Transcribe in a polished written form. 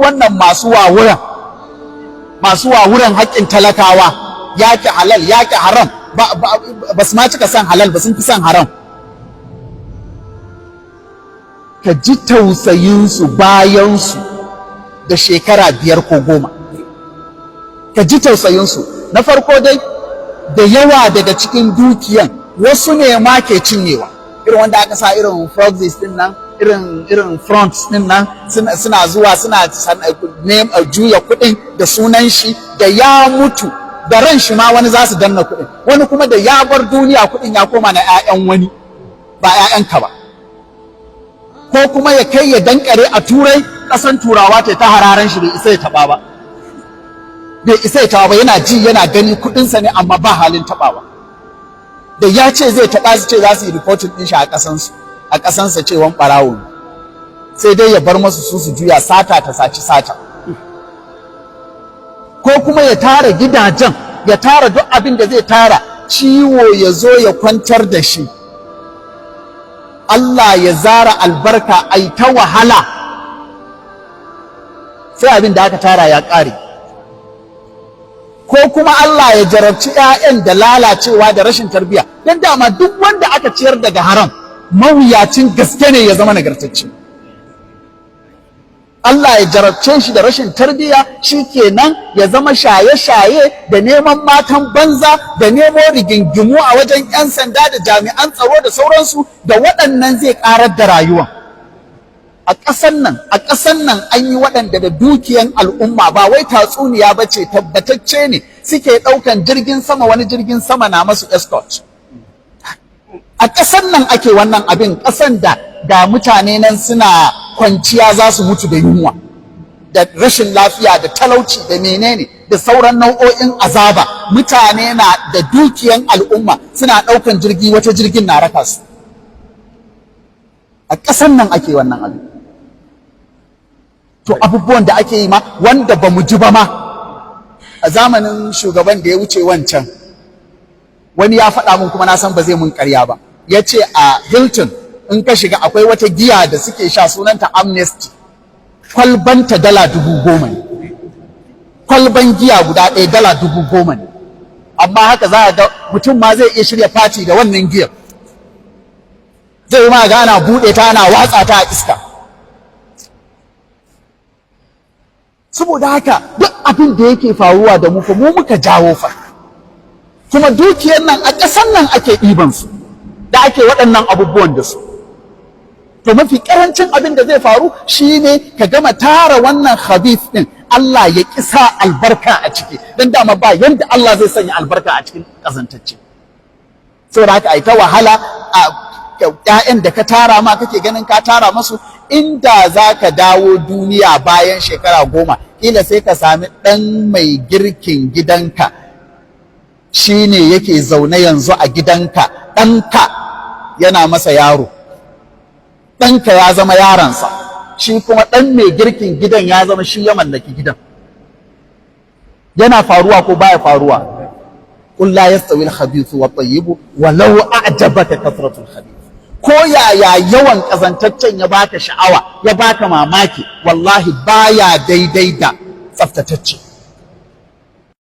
wannan masu wawuran, masu wawuran haƙƙin talakawa, yaƙi halal yaƙi haram, ba su ma cika son halal ba, sun fi son haram. Ka ji tausayinsu bayansu da shekara 5 ko 10, ka ji tausayinsu. Na farko dai, da yawa daga cikin dukiyan wasu ne ma ke cinyewa, irin wanda aka sa irin proxies din nan, irin fronts din nan, suna zuwa suna juya kuɗin da sunan shi. Da ya mutu, da ran shi ma wani za su danna kuɗin, wani kuma da ya bar duniya kuɗin ya koma na 'ya'yan wani, ba 'ya'yanka ba. Ko kuma ya kai ya dankare a Turai, ƙasan Turawa ta hararen shi, bai isa ya taɓa ba, bai isa ya taɓa ba. Yana ji yana gani kuɗinsa ne, amma ba halin taɓawa. Da ya ce zai taɓa, su ce za su yi reporting ɗin shi a ƙasansu, a ƙasansa cewan ɓarawo ne. Sai dai ya bar masu su su juya, sata ta saci sata. Ko kuma ya tara gidajen, ya tara duk abin da zai tara, ciwo ya zo ya kwantar da shi, Allah ya zara albarka, ai ta wahala, sai abin da aka tara ya ƙare. Ko kuma Allah ya jarabci 'ya'yan da lalacewa da rashin tarbiyya, don dama duk wanda aka ciyar daga haram, mawuyacin gaske ne ya zama nagartacce. Allah ya jarabce shi da rashin tarbiyya, kenan ya zama shaye-shaye da neman matan banza da nemo rigingimu a wajen 'yan sanda da jami'an tsaro da sauransu, da waɗannan zai ƙarar da rayuwan. A ƙasan nan an yi waɗanda da dukiyan al'umma, ba wai tatsuniya ba ce, tabbatacce ne, suke ɗaukan jirgin sama, wani jirgin sama na masu escort. A ƙasan nan ake wannan abin, ƙasan da ga mutane nan suna kwanciya za su mutu da yunwa da rashin lafiya da talauci da menene da sauran nau'o'in azaba, mutane na da dukiyan al'umma suna ɗaukan jirgi, wata jirgin na raka su. A ƙasan nan ake wannan abin. To, abubuwan da ake yi ma wanda ba mu ji ba ma, a zamanin shugaban da ya wuce wancan, wani ya faɗa mun, kuma na san ba zai mun ƙarya ba, ya ce a Hilton in ka shiga akwai wata giya da suke sha, sunanta Amnesty, kwalbanta $10,000 ne. Kwalban giya guda ɗaya $10,000 ne. Amma haka za a ga mutum ma zai iya shirya party da wannan giyar, zai ma ga ana buɗe ta, ana watsa ta a iska. Saboda haka duk abin da yake faruwa da mu fa, mu muka jawo fa. Kuma dukiyar nan a ƙasan nan ake ɗiban su da ake waɗannan abubuwan da su. To, mafi ƙarancin abin da zai faru shine ka gama tara wannan khabith din, Allah ya kisa albarka a ciki, don dama ba yanda Allah zai sanya albarka a cikin ƙazantacce. Saboda haka ai ta wahala a ƴaƴan da ka tara ma, kake ganin ka tara masu. Inda za ka dawo duniya bayan shekara 10, kila sai ka sami ɗan mai girkin gidanka shine yake zaune yanzu a gidanka, ɗanka yana masa yaro, ɗanka ya zama yaransa, shi kuma ɗan mai girkin gidan ya zama shi ya mallaki gidan. Yana faruwa ko baya faruwa? قل لا يستوي الخبيث والطيب ولو أعجبك كثرة الخبيث. Ko yaya yawan ƙazantaccen ya baka sha'awa, ya baka mamaki, wallahi baya daidai da tsaftatacce.